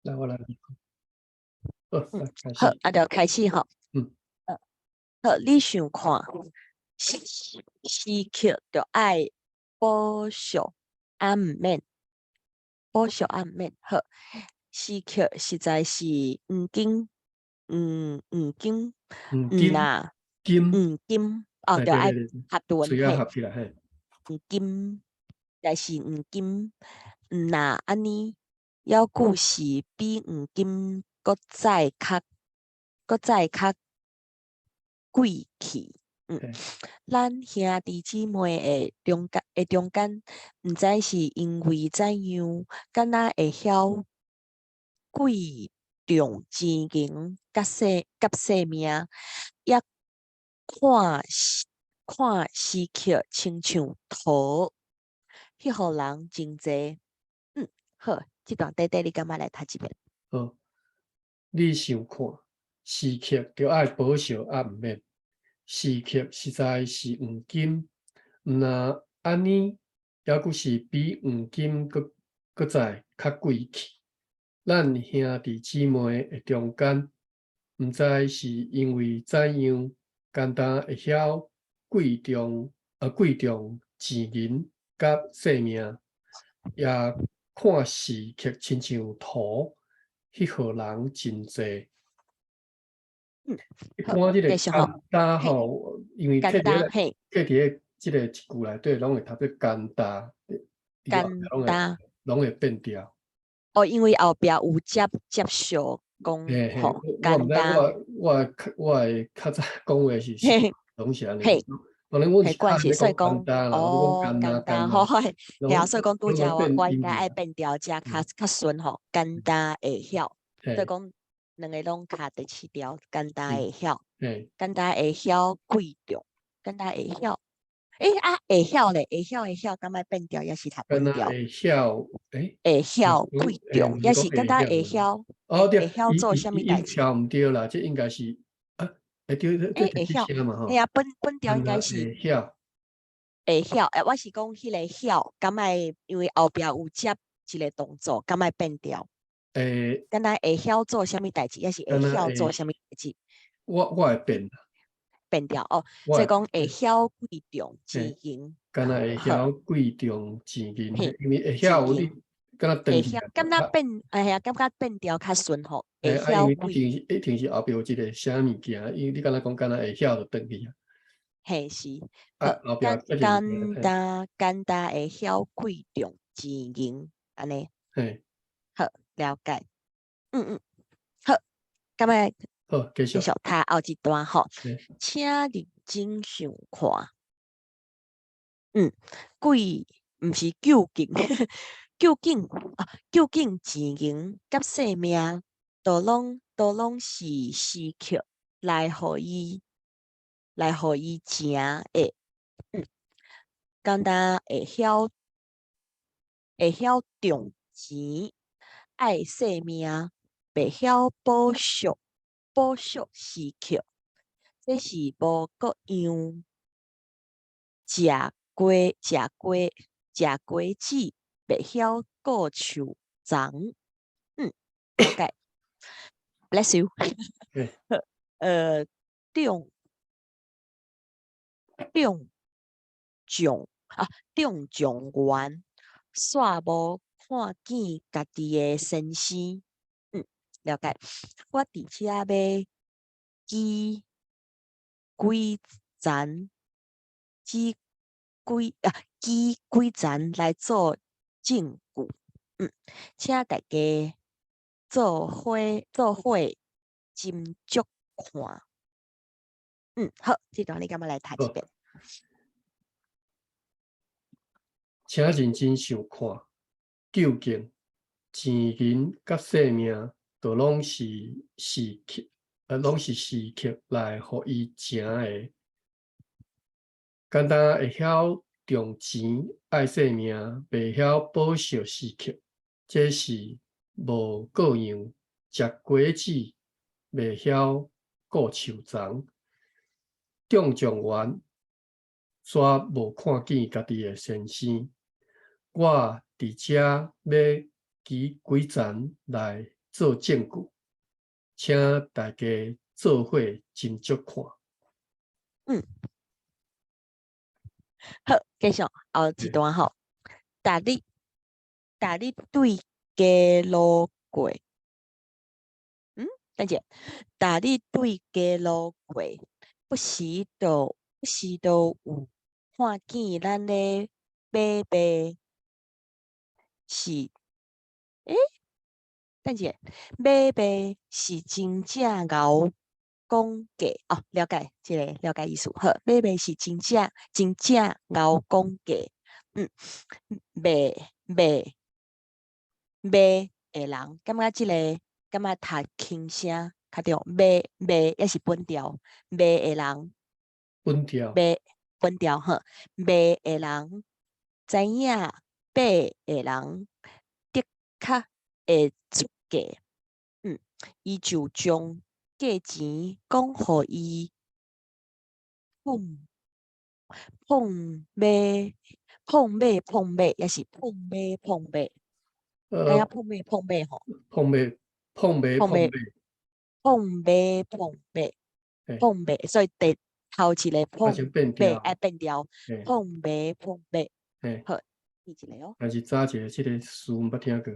來，我來。好，來開好，始。啊，就開始吼。嗯。好，你想看，時時刻著愛保惜，啊毋免，保惜啊毋免。好，時刻實在是黃金，黃金，黃金毋若金，黃金，哦，著愛合頓，喙仔合起來，嘿。黃金，也是黃金，毋若按呢，猶閣是比黃金閣再較，閣再較貴氣。咱兄弟姊妹的中間，毋知是因為怎樣，敢若會曉貴重錢銀佮性命，抑看時刻親像糖，彼號人真濟。好，這段短短你敢欲來讀一遍？好，你想看，時刻著愛保惜啊，毋免。時刻實在是黃金，毋若按呢，猶閣是比黃金閣再較貴氣。咱兄弟姊妹的中間，毋知是因為怎樣，簡單會曉貴重錢銀佮性命，也看時刻親像糖，彼號人真濟。一般這個簡單吼，因為刻佇刻佇這個一句內底，攏會讀做簡單，簡單，攏會變調。哦，因為後壁有接續講吼，簡單。我較早講話是攏是按呢。當然阮是較咧講簡單啦，哦，簡單，好，嘿，啊，所以講拄才我應該愛變調，才較順吼，簡單會曉，所以講兩个攏卡第七條，簡單會曉，簡單會曉貴重，簡單會曉，欸啊會曉咧，會曉會曉，敢愛變調，抑是讀本調？會曉，欸，會曉貴重，抑是簡單會曉，哦對，會曉做啥物代誌？曉毋對啦，這應該是啊，會對，欸會曉，嘿啊，本調應該是會曉，會曉，欸，我是講彼個曉，敢愛因為後壁有接一個動作，敢愛變調？會，敢若會曉做啥物代誌，抑是會曉做啥物代誌？我會變。變調哦，所以講會曉貴重錢銀，敢若會曉貴重錢銀，因為會曉有你，敢若會曉，敢若變，哎呀，感覺變調較順吼。會曉一定是一定是後壁有一個啥物件，因為你敢若講敢若會曉就轉去啊。嘿是，啊後壁簡單簡單會曉貴重錢銀，按呢。嘿，好，了解。好，敢欲好，繼續繼續讀後一段吼，請認真想看。貴毋是究竟，究竟啊，究竟錢銀佮性命，都攏是時刻來予伊成的。簡單會曉重錢，愛性命，袂曉保惜。保惜時刻，這是無各樣食瓜食瓜食瓜子，袂曉顧樹叢。了解。Bless you。中狀元，煞無看見家己的先生。了解。我佇遮欲舉幾層，舉幾啊，舉幾層來做證據。請大家做伙斟酌看。好，這段你敢欲來讀一遍？請認真想看，究竟錢銀佮性命，都攏是時刻來予伊成的。簡單會曉重錢愛性命，袂曉保惜時刻，這是無各樣食瓜子，袂曉顧樹叢。中狀元煞無看見家己的先生。我佇遮欲舉幾層來做證據，請大家做伙斟酌看。好，繼續後一段吼。逐日，逐日對街路過，等者，逐日對街路過，不時都有看見咱咧買賣是，等者，買賣是真正𠢕講價哦，了解，這个了解意思。好，買賣是真正真正𠢕講價，賣賣賣的人，感覺這个感覺讀輕聲較對，賣賣抑是本調，賣的人，本調，賣本調好，賣的人知影買的人的確會出價，伊就將價錢講予伊碰碰買碰買碰買，抑是碰買碰買，知影碰買碰買吼？碰買碰買碰買碰買，碰買碰買碰買，所以第頭一个碰買愛變調，碰買碰買，好，第一个哦。但是早一个這个詞毋捌聽過。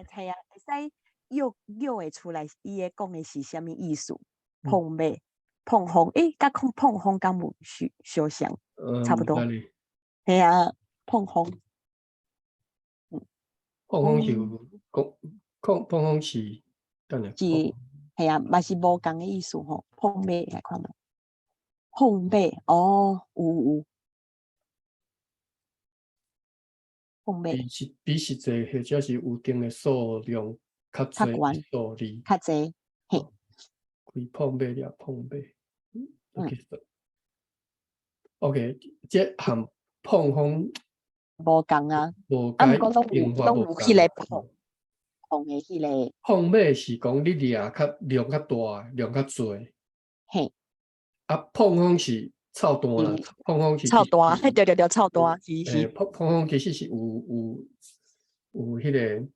係啊，會使約約會出來，伊咧講的是啥物意思？碰買碰風，佮碰碰風敢有相像？差不多。係啊，碰風。碰風是有講，碰碰風是，等下。是，係啊，嘛是無仝的意思吼。碰買來看覓，碰買，哦，有有。碰買。比實際或者是有定的數量較濟數字。較濟，嘿。開碰買了碰買，OK，這含碰風無仝啊，無啊，毋過攏有攏有彼个碰碰的彼个。碰馬是講你掠較量較大，量較濟。嘿。啊，碰風是臭彈啦，碰風是臭彈，對對對，臭彈是是。碰碰風其實是有彼个，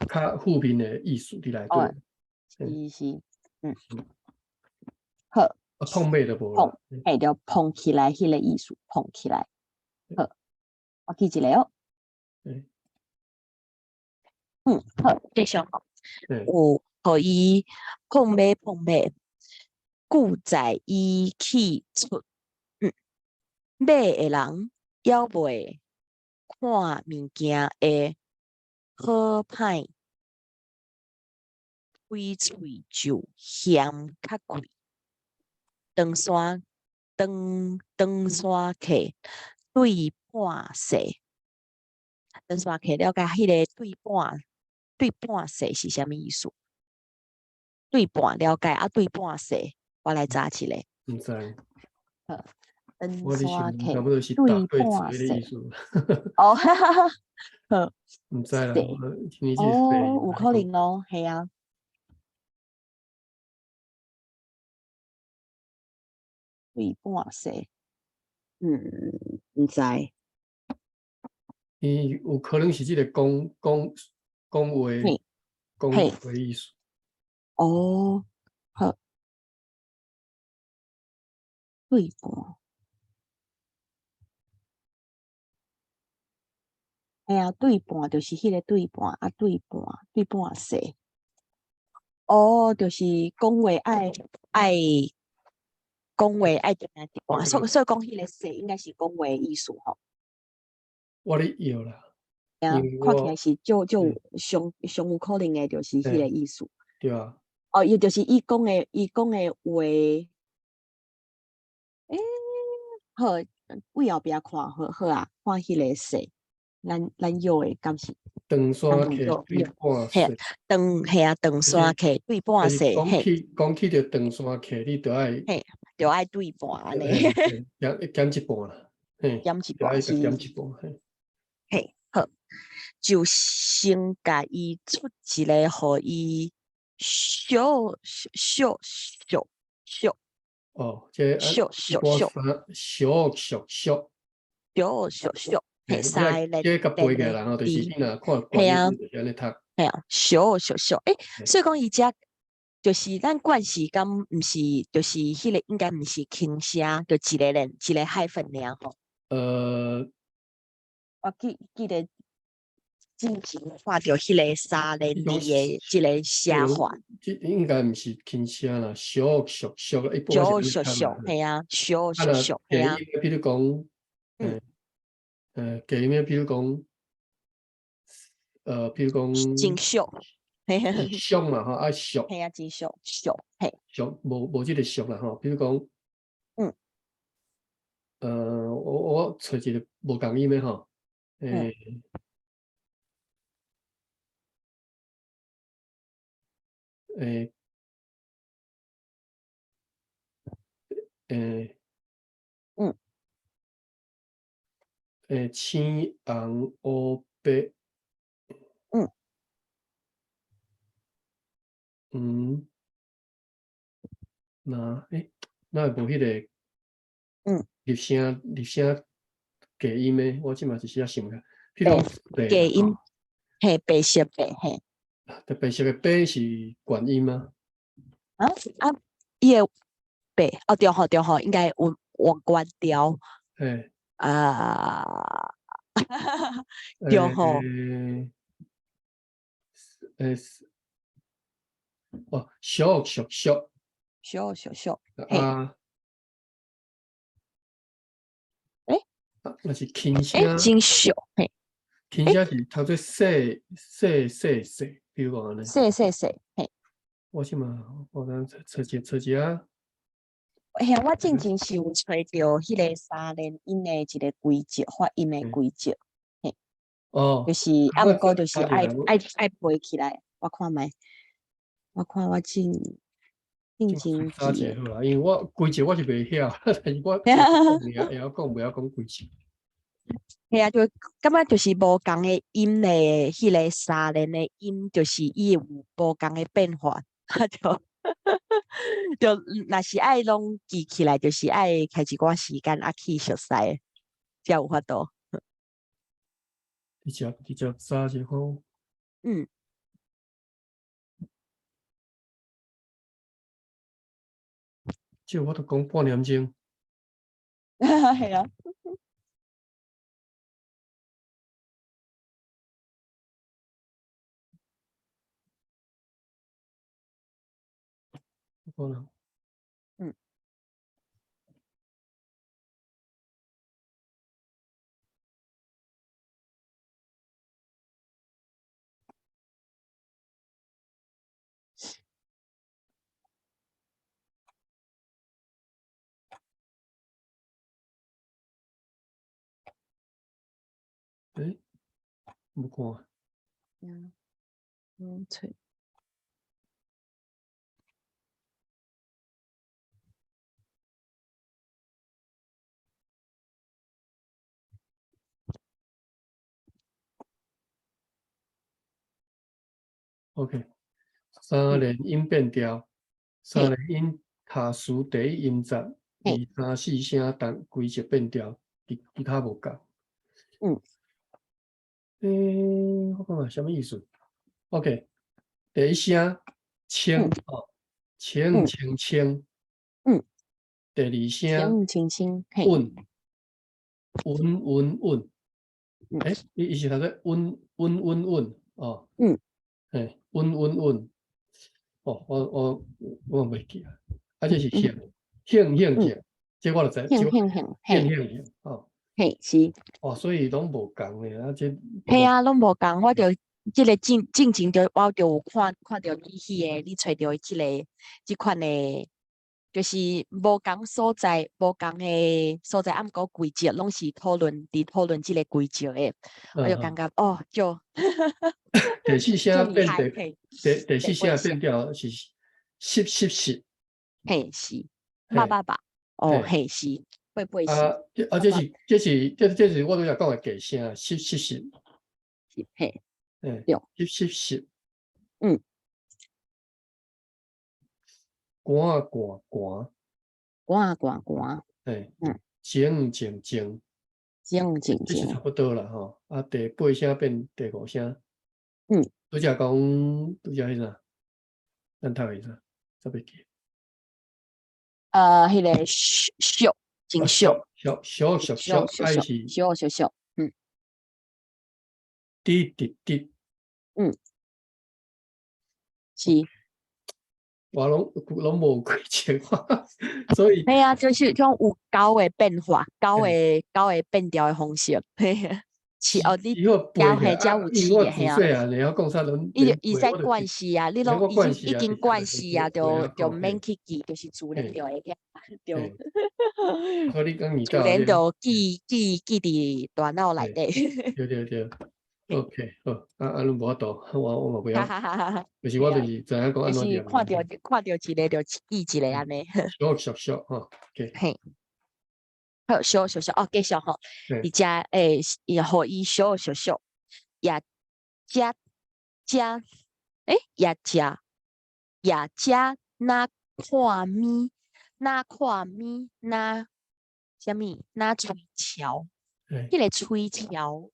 較負面的意思佇內底。是是，好。啊，碰馬就無啦。嘿，著碰起來彼个意思，碰起來。好，我記一下哦。好，繼續。有予伊碰馬碰馬，故在伊去出，買的人猶未看物件會好歹，開喙就嫌較貴。登山登山客對半勢，登山客了解彼个對半對半勢是啥物意思？對半了解啊，對半勢，我來查一下。毋知。好，登我咧山想，差客不多是對打對半子的意勢。思。哦，哈哈哈，好。毋知啦，勢我聽你這哦，有可能哦，係啊。對半勢，毋知。伊有可能是這个講講講話講話意思。哦，好。對半。嘿啊，對半就是彼个對半，啊對半對半勢。哦，就是講話愛愛講話愛定一半，所以講彼个勢應該是講話意思吼。我咧搖啦。啊，看起來是足足上上有可能的，就是彼个意思。對啊。哦，伊就是伊講的，伊講的話，好，位後壁看好好啊，看彼个勢，咱約的敢是？登山客對半勢。登嘿啊，登山客對半勢。講起著登山客，你著愛，嘿，著愛對半按呢。減一半啦，嘿，減一半是。減一半，嘿。嘿，好，就先共伊出一个，予伊俗俗俗俗。哦，這俗俗俗。俗俗俗。俗俗俗。嘿，三个這共背起來吼，就是你若看慣音就是按呢讀。嘿啊，俗俗俗，欸，所以講伊遮就是咱慣勢敢毋是，就是彼个應該毋是輕聲，就一個連一個 hyphen 爾吼。我記得之前看著彼个三連字的這個寫法。這應該毋是輕聲啦，俗俗俗，一般俗俗俗，嘿啊，俗俗俗，嘿啊。比如講，低音比如講，比如講，真俗，俗嘛吼，啊俗，嘿啊，真俗俗，嘿，俗無這个俗啦吼，比如講，我揣一个無仝音的吼，青紅烏白，那哪會無彼个，入聲低音的，我這馬一時仔想毋起來。譬如講低音，嘿，白色白，嘿。白色的白是懸音嗎？啊啊，伊个白，哦對吼對吼，應該有有關調。嘿。啊，對吼。哦，俗俗俗。俗俗俗。啊。欸？啊，若是輕聲。真俗，嘿。輕聲是讀做細細細細，比如講按呢。細細細，嘿。我這馬，我等揣一揣一下。嘿，我進前是有揣著彼个三連音的一个規則，發音的規則，嘿。哦。就是啊，毋過就是愛背起來。我看覓，我看我進前查一下好啦，因為我規則我是袂曉，但是我會曉講，袂曉講規則。嘿啊，就感覺就是無仝的音的彼个三連的音，就是伊有無仝的變化，啊就若是愛攏記起來，就是愛開一寡時間啊去熟悉，才有法度。直接查一下看。這我都講半點鐘。係啊。可能。欸，無看。嗯，揣。 OK，三連音變調，三連音卡詞第一音節，二三四聲但規則變調，其他無仝。欸，我看看啥物意思？OK，第一聲清哦，清清清。第二聲清清清。穩穩穩穩。欸，伊是讀做穩穩穩穩哦。嘿，穩穩穩。哦，我袂記啊。啊，這是響響響響，這我就知。響響響，響響響，哦。嘿，是。哦，所以攏無仝的，啊，這。嘿啊，攏無仝，我就這个進前就我就有看著你彼个，你揣著這个這款的，就是無仝所在，無仝的所在，啊，毋過規則攏是討論佇討論這個規則的，我就感覺哦，就。第四聲變第四聲變調是濕濕濕。嘿，是，爸爸爸，哦，嘿，是，八八是。啊，啊，這是我拄才講的低聲，濕濕濕。嘿。對。濕濕濕。寒寒寒。寒寒寒。嘿。靜靜靜。正正這是差正，不多啦吼。啊，第八聲變第五聲。拄才講，拄才彼啥？咱讀的啥？煞袂記。彼个俗俗真俗，俗俗俗俗俗，愛是俗俗俗，滴滴滴。是。我攏無幾千話，所以嘿啊，就是種有九个變化，九个變調的方式，嘿啊，是哦，你以後背交嘿才有因為我刺的，嘿啊。自細漢會曉講啥攏伊就伊使慣勢啊，你攏已經慣勢啊，就免去記，就是自然就會曉，對。所以你講你自然就記佇大腦內底。對對對，OK，好，啊啊，攏無法度，我嘛袂曉，就是我就是知影講按怎就是看著一个就記一个按呢。俗俗俗吼，OK。嘿。好，俗俗俗哦，繼續吼。而且欸，予伊俗俗俗，也食食，欸，也食也食，若看物，若看物，若啥物，若吹撨，彼个吹撨，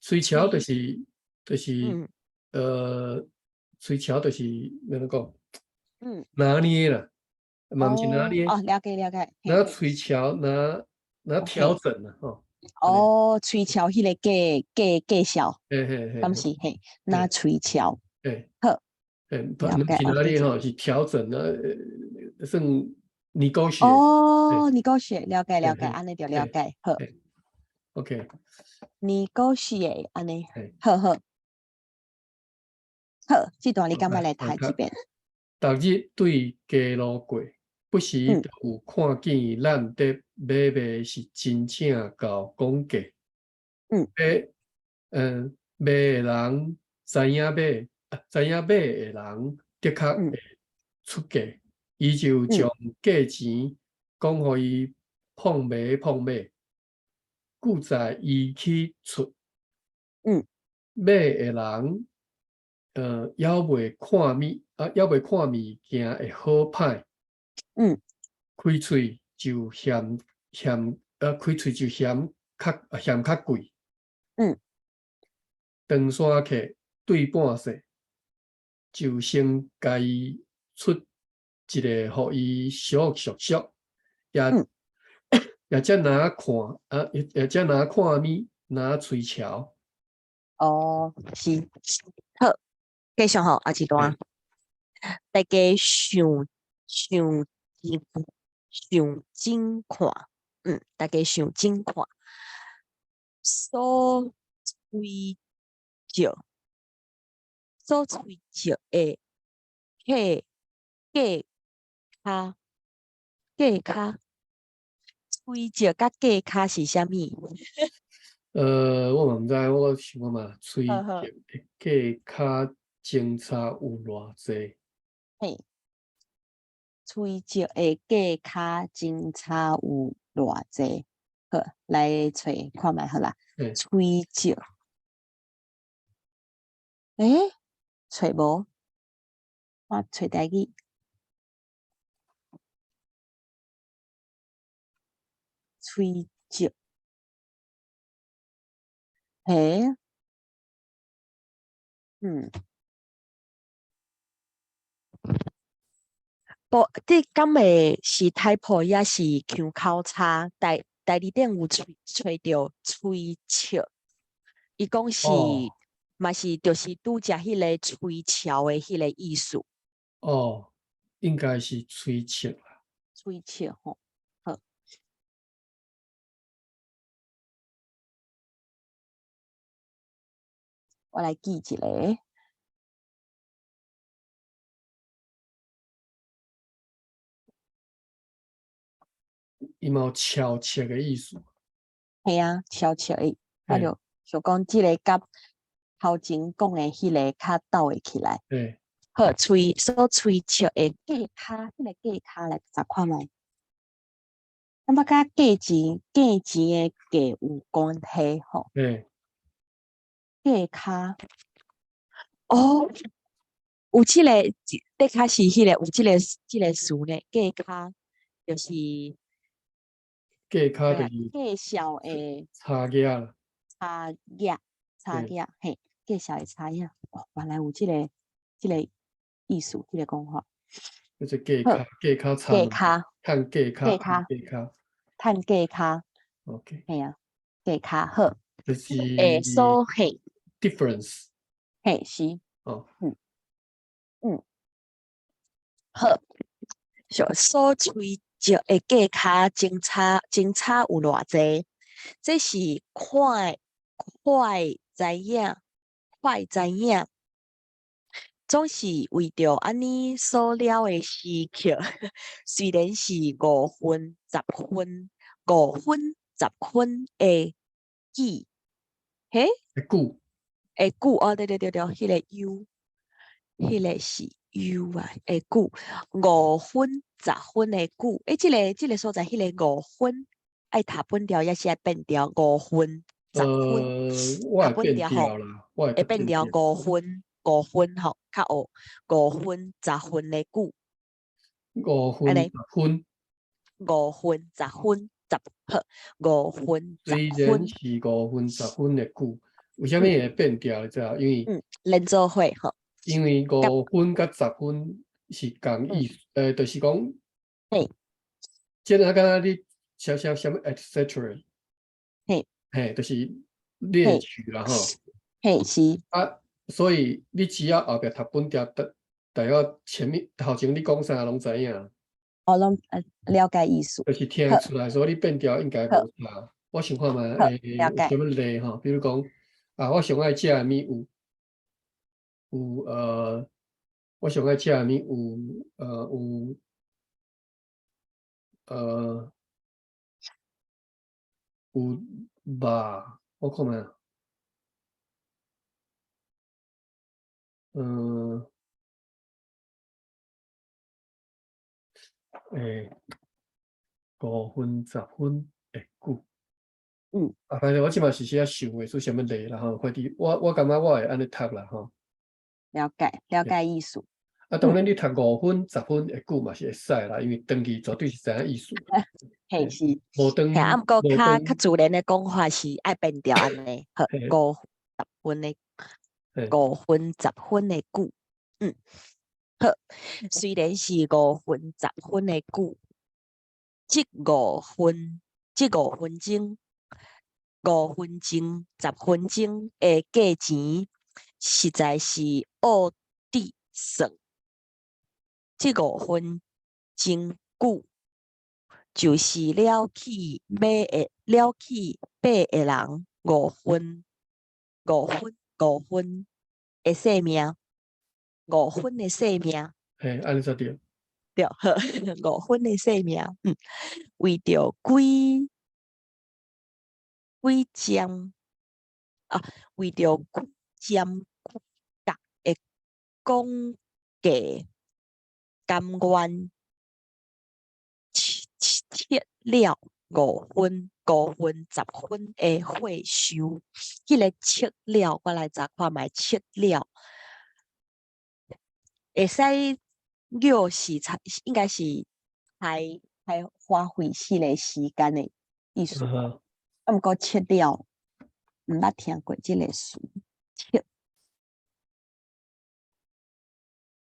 吹撨就是吹撨就是按怎講？拿捏啦，嘛毋是拿捏。哦，了解了解。拿吹撨，拿調整啦，吼。哦，吹撨彼个介紹，嘿嘿嘿，敢是嘿，拿吹撨。嘿，好。嘿，毋是拿捏吼，是調整啊，算 negotiate。哦，negotiate，了解了解，按呢就了解，好。 OK。 negotiate，按呢，好好。好，這段你敢欲來讀一遍？逐日對街路過，不時就有看見咱佇買賣是真正𠢕講價。買的人知影買，知影買的人的確會出價，伊就將價錢講予伊碰買碰買，故在伊去出。買的人，猶未看物，啊，猶未看物件會好歹。開喙就嫌嫌，開喙就嫌較貴。登山客對半勢，就先共伊出一个，予伊俗俗俗，也才若看，啊，也才若看物，若吹撨。哦，是，好，繼續吼，後一段，大家想想想真看，大家想真看，所吹石，所吹石的價價價跤價，吹石佮價跤是啥物？我嘛毋知，我想看覓，吹石的價跤相差有偌濟？嘿，吹石的價跤相差有偌濟？好，來揣看覓好啦。吹石，欸，揣無？我揣台語。吹石，嘿，無，這敢會是 typo，抑是腔口差？台字典有揣著吹笑，伊講是嘛是就是拄才彼个吹撨的彼个意思。哦，應該是吹笑啦。吹笑吼，好。我來記一下。伊嘛有悄悄的意思。嘿啊，悄悄的，我就想講這个佮頭前講的彼个較鬥會起來。好，吹所吹笑的價跤，彼个價跤來查看覓。感覺佮價錢的價有關係吼。價跤，哦，有這個，的確是彼個有這個詞呢，價跤就是價跤對啊，就是價數的差額啦。差額，差額，嘿，價數的差額。哦，原來有這個意思，這個講法。叫做價跤，價跤差。價跤。趁價跤。價跤。價跤。趁價跤。 OK。嘿啊，價跤好。就是所嘿。 difference。嘿，是。哦。好。所揣著的價跤真差真差有偌濟？這是看快知影，快知影，總是為著按呢所了的時刻，雖然是五分十分，五分十分的久，嘿？會久。會久哦，對對對對，彼個 U，彼個是 U 啊，會久，五分十分的久，欸，這個所在，彼個五分愛讀本調，抑是愛變調？五分十分，我會變調啦，我會變調五分五分吼，較學五分十分的久。五分十分。五分十分十好，五分十雖然是五分十分的久，為啥物會變調？你知影？因為連做伙吼。因為五分佮十分是仝意思，就是講，這個敢若你啥啥啥物 et cetera，嘿，就是列舉啦吼。嘿，是。啊，所以你只要後壁讀本調，代代表前面頭前你講啥攏知影。哦，攏了解意思。就是聽出來，所以你變調應該無差。我想看覓，有啥物例吼？比如講，啊，我上愛食的物有我上愛食的物有肉，我看覓，五分十分會久。啊，反正我這馬是寫想袂出啥物例啦吼，反正我感覺我會按呢讀啦吼。了解，了解意思。啊，當然你讀五分、十分會久嘛是會使啦，因為長期絕對是知影意思。嘿是。無長。嘿，啊，毋過較較自然的講法是愛變調按呢，好，五十分的，五分十分的久，好，雖然是五分十分的久，這五分鐘，五分鐘、十分鐘的價錢，實在是惡得算。這五分鐘久，就是了去買的，了去買的人五分、五分、五分的性命，五分的性命。嘿，按呢才對。對，好，五分的性命，為著幾幾針啊，為著幾針幾角的講價，甘願切了五分、五分、十分的貨收，彼個切了，我來查看覓，切了，會使叫是差，應該是開開花費四個時間的意思。啊，毋過切了，毋捌聽過這個詞，切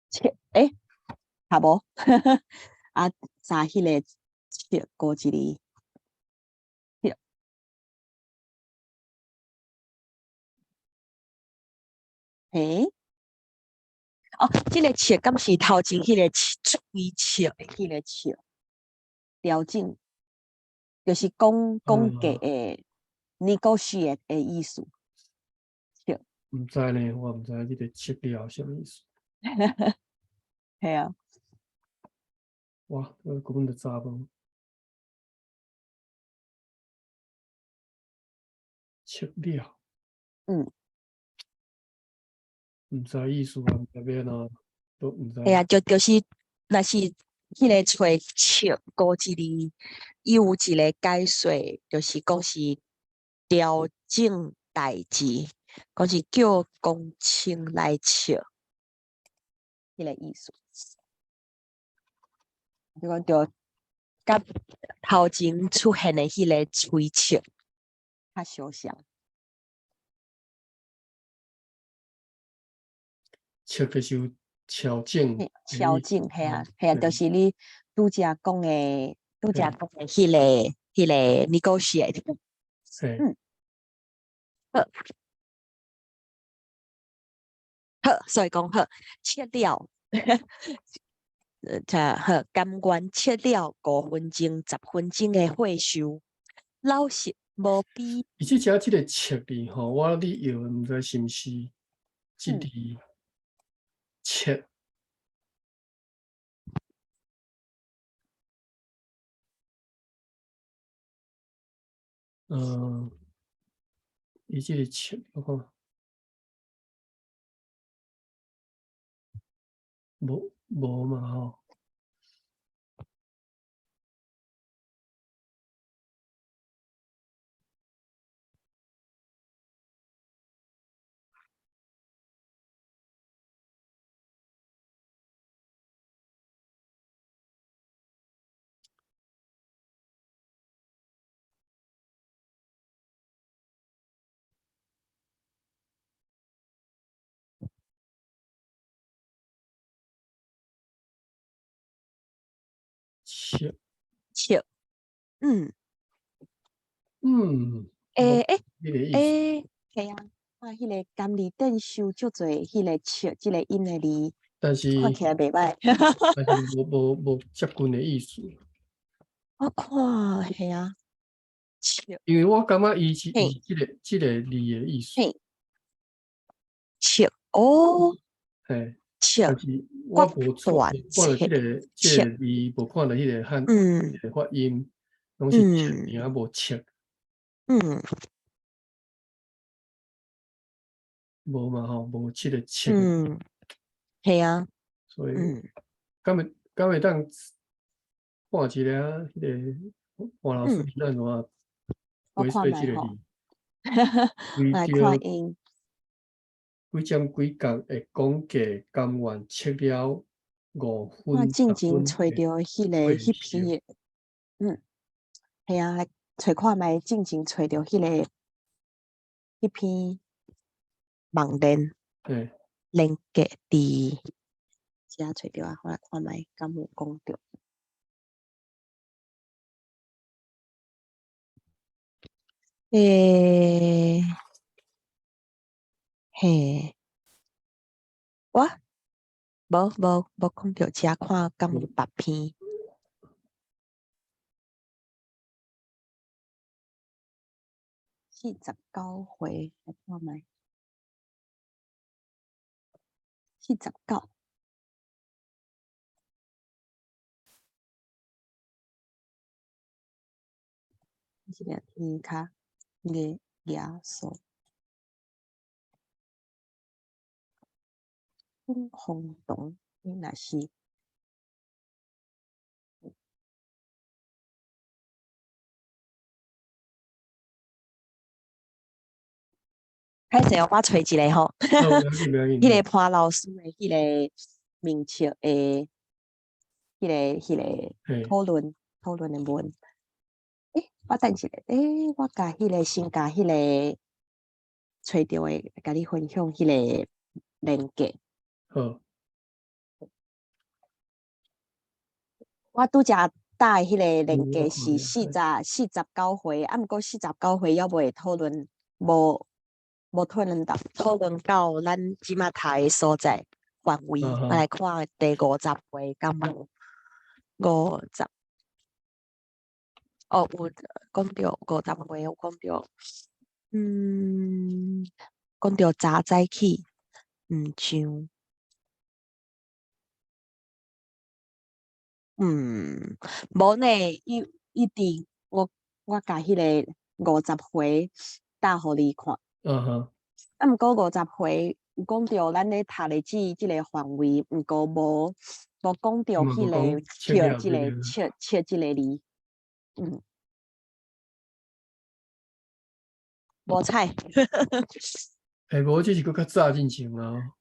切，欸，查無？啊，查彼個切過一個，切，嘿，哦，這個切敢是頭前彼個喙切的彼個切，調整，就是講講價的 negotiate 的意思。切，毋知呢，我毋知這個切了啥物意思。嘿啊。哇，我根本就查無。切了。毋知意思啊，毋知欲按怎，都毋知。嘿啊，就是，若是彼個揣切孤一字，伊有一個解說，就是講是調整代誌，講是叫公卿來切，彼個意思。就講著佮頭前出現的彼个推測較相像。測就是有調整嘿，調整，嘿啊，嘿啊，就是你拄才講的，拄才講的彼個 negotiate。好。好，所以講好，切了，好，甘願切了5分鐘、10分鐘的會收，老實無比。而且這這個切字吼，我咧用，毋知是毋是這字切。伊這個切，我看。無無嘛吼。切切，欸，係啊，啊，彼个甘里頂收足濟彼个切這个音的字，但是看起來袂䆀。但是無接近的意思。我看，係啊，切。因為我感覺伊是伊這個字的意思。切，哦。切。但是我無看著這個字，無看著彼个漢個發音，攏是切，爾無切。無嘛吼，無這個切。係啊。所以，敢會當看一下彼個黃老師按怎解釋這個字？來看𪜶。幾點幾工會講價甘願切了五分我進前揣著彼個彼篇的，係啊，來揣看覓，進前揣著彼個彼篇網站連結佇遮揣著啊，我來看覓，敢有講著？嘿，我無講著遮看敢有別篇。49回來看覓。49。這個天跤的耶穌。轟動，你若是歹勢，我揣一个吼，彼个潘老師的彼個明確的彼個討論的文。我等一下，我共彼個先共彼个揣著的，共你分享彼个連結。好。我拄才搭的彼个連結是49回，啊，毋過49回猶未討論，無討論到咱這馬讀的所在範圍。我來看第50回敢無五十？哦，有講著50回，有講著，講著早早起，毋像。無呢，伊伊佇我共彼个50回搭予你看。啊，毋過50回有講著咱咧讀的這個範圍，毋過無講著彼個切這個切切這個字。無彩。無，這是閣較早進前啊。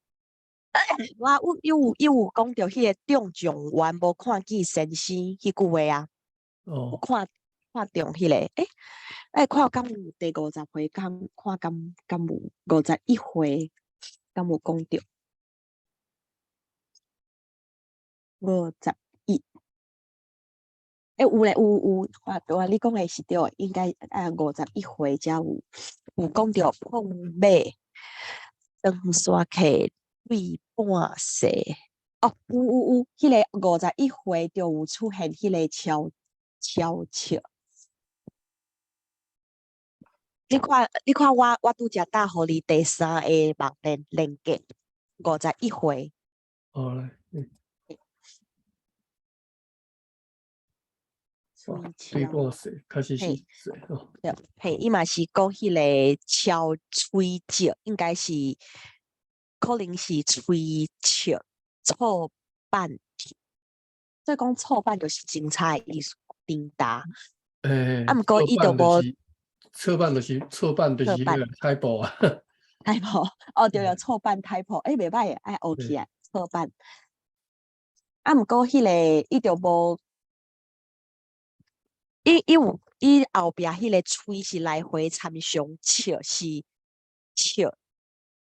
我有伊有講著彼個眾狀元無看見先生彼句話啊，有看看中彼个，欸，看敢有第五十回，敢看敢敢有51回，敢有讲著？五十一，欸，有咧，有有，看著啊，你讲的是對的，應該啊五十一回才有有講著碰馬登山客對半世。哦，有有有，彼个五十一回就有出現彼个超超笑。你看，你看我我拄才打予你第三个網連連結，五十一回。好來，喙對超半世，確實是嘿世哦。對，嘿，伊嘛是講彼个超喙舌，應該是可能是喙笑錯版，所以講錯版就是精彩的意思，叮當。欸，啊，毋過伊就無錯版就是錯版就是彼個 typo 啊。 typo，哦對對，錯版 typo，欸，袂歹的，愛學起來，錯版。啊，毋過彼个伊就無，伊伊有伊後壁彼个喙是來回參詳，笑是笑，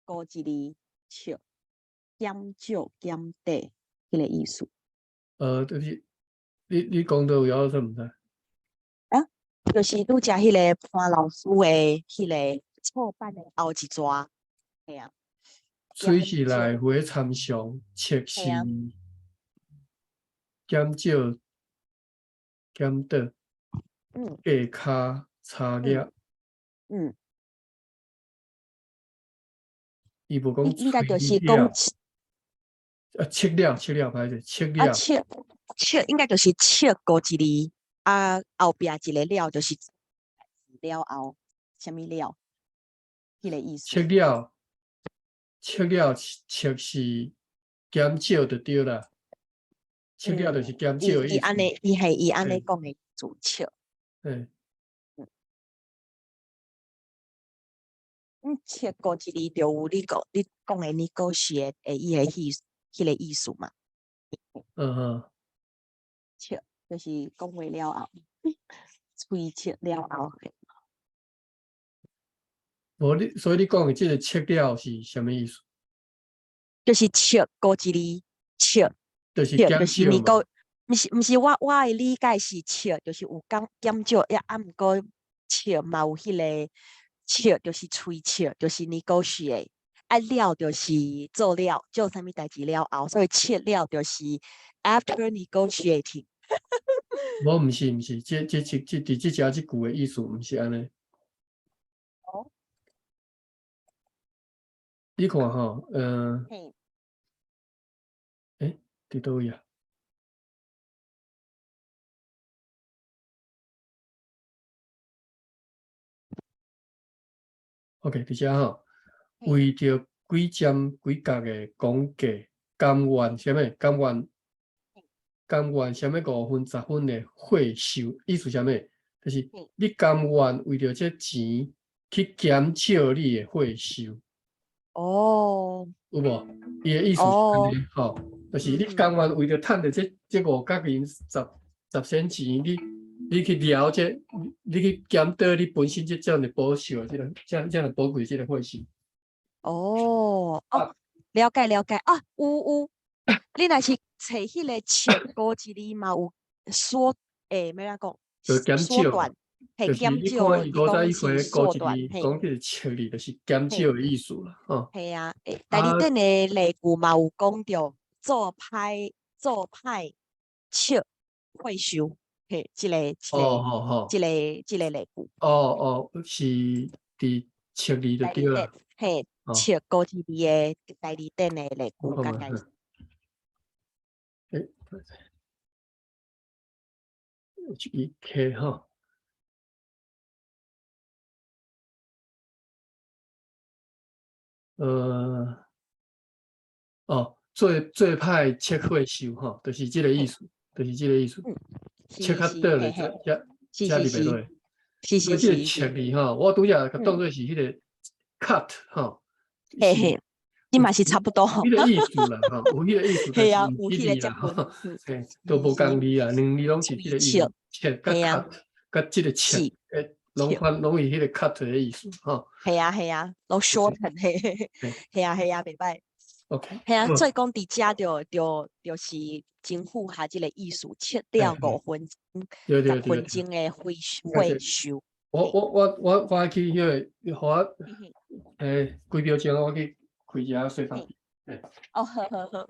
孤一字笑，減少減短彼个意思。就是你你講佗位我煞毋知。啊，就是拄才彼个潘老師的彼个錯版的後一逝，嘿啊。喙是來回參詳，笑是減少減短，過跤差額。伊無講應該就是講啊，切了切了，歹勢，切了。啊，切切應該就是切孤一字，啊，後壁一個了就是了後，啥物了？彼個意思。切了，切了，切是減少就對啦。切了就是減少的意思。伊按呢，伊係伊按呢講的做切。切孤一字就有你講你講的你故事的伊个意彼个意思嘛。切就是講話了後，喙切了後。無你，所以你講的這个切了是啥物意思？就是切孤一字，切，就是切就是減少嘛。你講，毋是毋是我我的理解是切，就是有減減少，也啊毋過切嘛有彼个切，就是喙切，就是你故事的。啊了就是做了，做啥物代誌了後，所以切了就是 after negotiating。無，毋是毋是，這這這這佇這遮這句的意思毋是按呢。你看吼，欸，佇佗位啊？OK，佇遮吼，為著幾針幾角的講價，甘願啥物？甘願甘願啥物五分十分的歲收，意思啥物？就是你甘願為著這錢去減少你的歲收。有無？伊的意思是按呢吼，就是你甘願為著趁著這這五角銀十十仙錢，你你去了這，你去減短你本身這遮爾保守的這个這遮爾寶貴這个歲收。哦，哦，了解了解，啊，有有，你若是揣彼个切孤一字嘛有縮，欸，欲按怎講？就減少縮短，嘿，就是你減少，看伊伊講51 是回縮短，孤一字，嘿。講這個切字就是減少的意思啦，吼。嘿啊，欸，第二等的例句嘛有講著做歹做歹笑歲收，嘿，這个這個這个這个例句。哦哦，是佇切字就對啦。嘿，切孤一字的第二等的例句，大概。欸，一 K 吼。哦，做做歹切歲收吼，就是這个意思，就是這个意思。切較短咧，才才才入袂落。所以這个切字吼，我拄才共當做是彼个 cut 吼，這嘛是差不多吼。彼個意思啦，吼，有彼個意思，但嘿啊，是有彼個接毋是啦，吼，近，嘿，都無仝字啊，兩字攏是彼個意思，切佮 cut，佮這個切，欸，攏反攏是彼個 cut 的意思，吼。係啊係啊，攏 shorten 嘿，係啊係啊，袂䆀。 OK，係啊，所以講佇遮就是真符合這個意思，切了5分鐘、10分鐘的歲歲數。我去彼個，予我幾秒鐘，我去開一下洗手間。哦，好好好。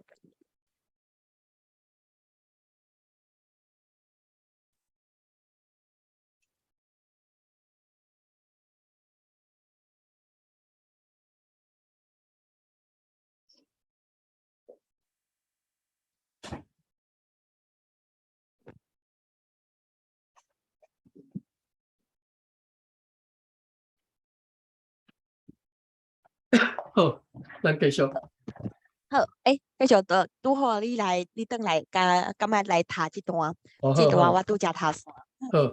好，咱繼續。好，欸，繼續就拄好你來，你轉來，共感覺來讀這段，這段我拄才讀煞。好，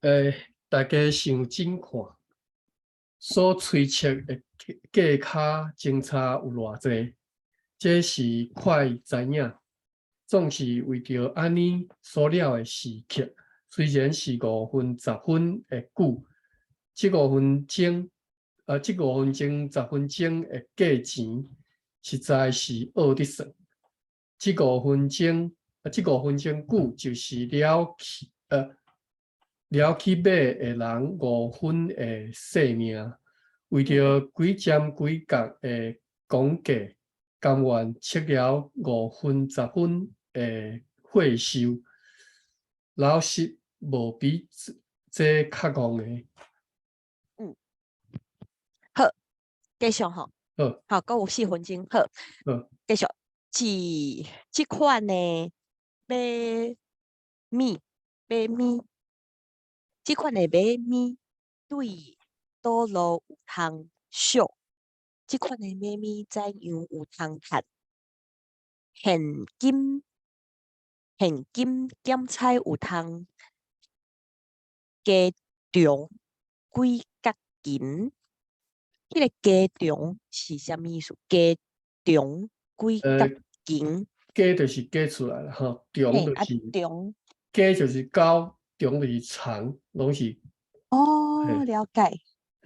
欸，大家想真看，所推測的價跤相差有偌濟，這是快知影。總是為著按呢所了的時刻，雖然是5分10分的久，這五分鐘。啊！這5分鐘、10分鐘的價錢，實在是僫佇算。這五分鐘，啊，這五分鐘久就是了去買的人5分的性命。為著幾針幾角的講價，甘願切了5分、10分的歲壽，老實無比這較戇的。好，繼續吼。好，好，閣有4分鐘，好。好，繼續。這款的馬物，馬物，這款的馬物對倒路有通俗，這款的馬物怎樣有通趁？現金檢採有通加長幾角銀？彼個加長是啥物意思？加長幾角銀？加就是加出來啦，吼，長就是長，加就是高，長就是長，攏是。哦，了解。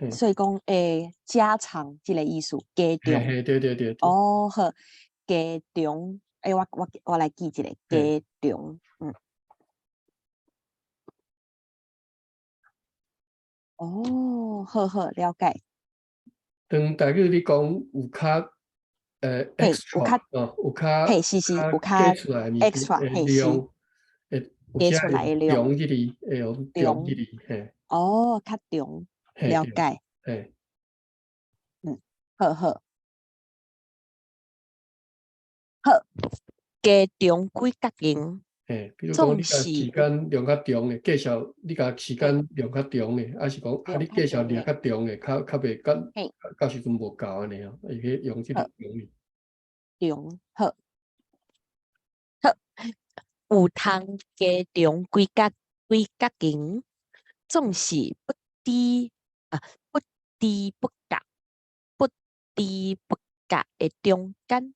所以講，欸，加長這个意思，加長。嘿，對對對。哦，好，加長，欸，我來記一下，加長，嗯。哦，好好，了解。當台語你講有較extra 哦，有較嘿，是是，有較加出來的 extra 的量，會加出來的量，長這裡會用長這裡，嘿。哦，較長，了解。嘿。嗯，好好。好，加長幾角銀。嘿，比如講你共時間量較長的，介紹你共時間量較長的，抑是講啊你介紹量較長的，較袂到到時陣無夠按呢哦，會去用這個長的。長，好。好，有通加長幾角銀，總是不知不覺的中間，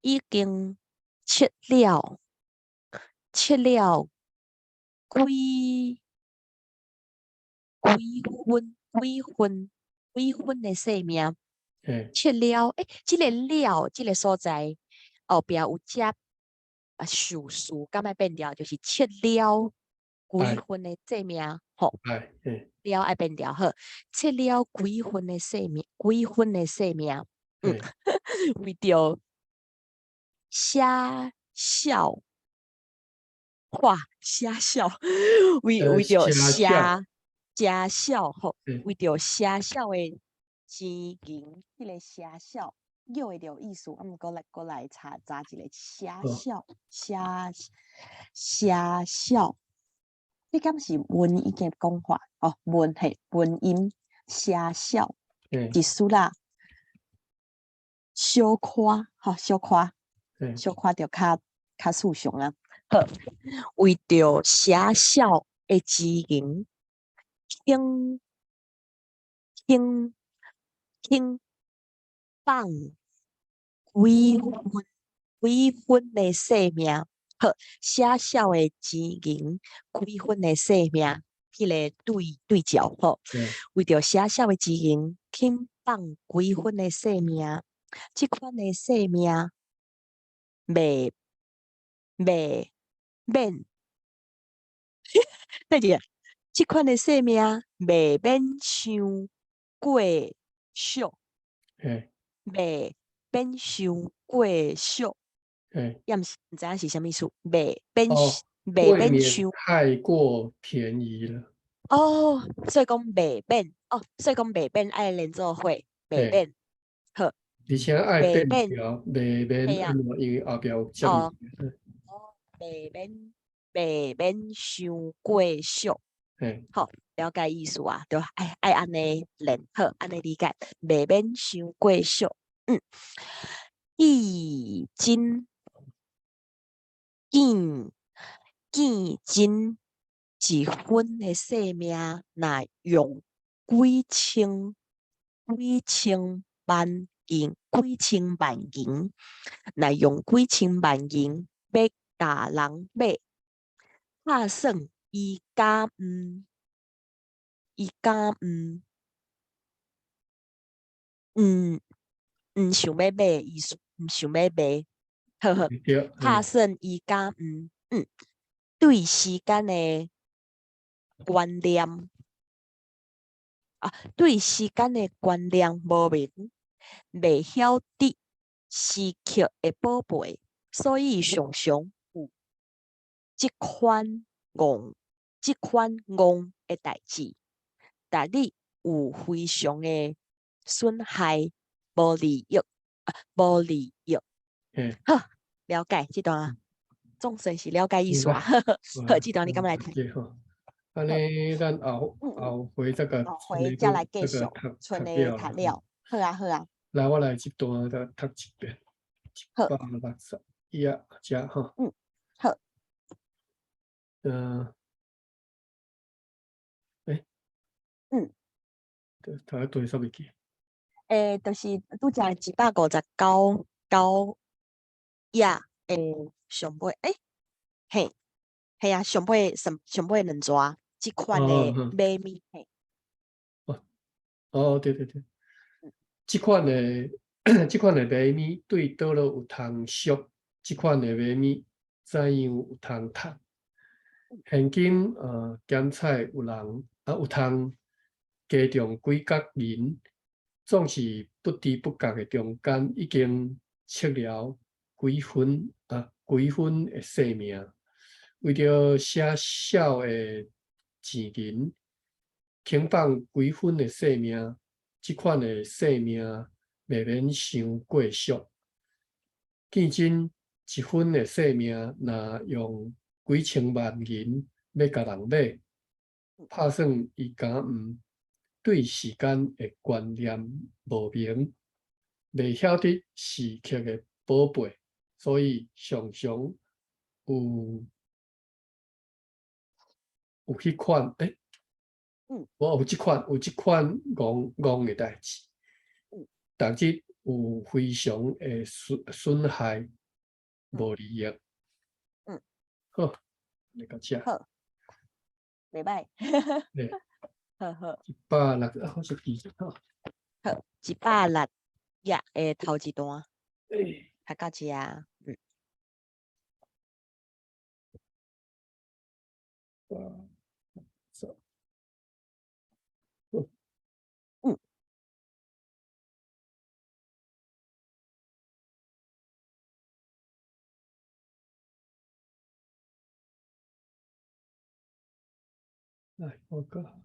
已經切了幾分的性命，切了，欸，這个了，這个所在後壁有接啊，受詞敢愛變調，就是切了幾分的性命，吼，了愛變調，好，切了幾分的性命，幾分的性命，嗯，為著寫笑話，寫笑，為著寫笑吼，為著寫笑的錢銀，彼个寫笑叫會著意思，啊，毋過來查一下寫笑，寫笑，這敢是文已經講法哦，文嘿文音寫笑，一絲啦，小可吼，小可，小可就較思想啊。好，為著寫笑的錢銀，肯放幾分幾分的性命，好，寫痟的錢銀，幾分的性命，彼个對對照吼。為著寫痟的錢銀，肯放幾分的性命，這款的性命袂袂免，等一下，這款的性命袂免傷過俗，袂免傷過俗，抑毋是毋知影是啥物意思，袂免袂未免免傷太過便宜了。哦，所以講袂免，哦，所以講袂免愛連做伙，袂免，好，而且愛袂免變調，袂免按怎？因為後壁有接字。哦，袂免袂免傷過俗，好，了解意思啊，著愛愛按呢連，好，按呢理解，袂免傷過俗，見真見見真一分的性命，若用幾千幾千萬銀，幾千萬銀，若用幾千萬銀欲共人買，拍算伊敢毋？伊敢毋？毋毋想欲買的意思，毋想欲賣，好好，拍算伊敢毋？對時間的觀念，啊，對時間的觀念無明，袂曉得時刻的寶貝，所以常常有這款戇、這款戇的代誌，逐日有非常的損害，無利益，啊，無利益。好，了解這段，總算是了解意思啊。好，這段你敢欲來聽？按呢，咱後後回這個後回再來繼續，賰的讀了。好啊，好啊。來，我來這段再讀一遍，161這吼。嗯，好。欸？讀到佗煞未記？欸，就是拄才159九頁的上尾，欸，嘿，嘿啊，上尾上上尾兩逝，這款的馬物，嘿。哦，哦，對對對，這款的這款的馬物對佗落有通俗，這款的馬物怎樣有通讀？現今檢採有人啊有通加重幾角銀，總是不知不覺的中間已經切了幾分啊幾分的性命，為著寫痟的錢銀，肯放幾分的性命，這款的性命袂免傷過俗。見真一分的性命，若用幾千萬銀欲共人買，拍算伊敢毋對時間的觀念無明，袂曉得時刻的寶貝，所以常常有有彼款欸，我有這款有這款戇戇的代誌，逐日有非常的損損害，無利益。好，來到這。好，袂䆀。對。好好。160啊，我是記者吼。好，160頁的頭一段。讀到這。八十。來，我講。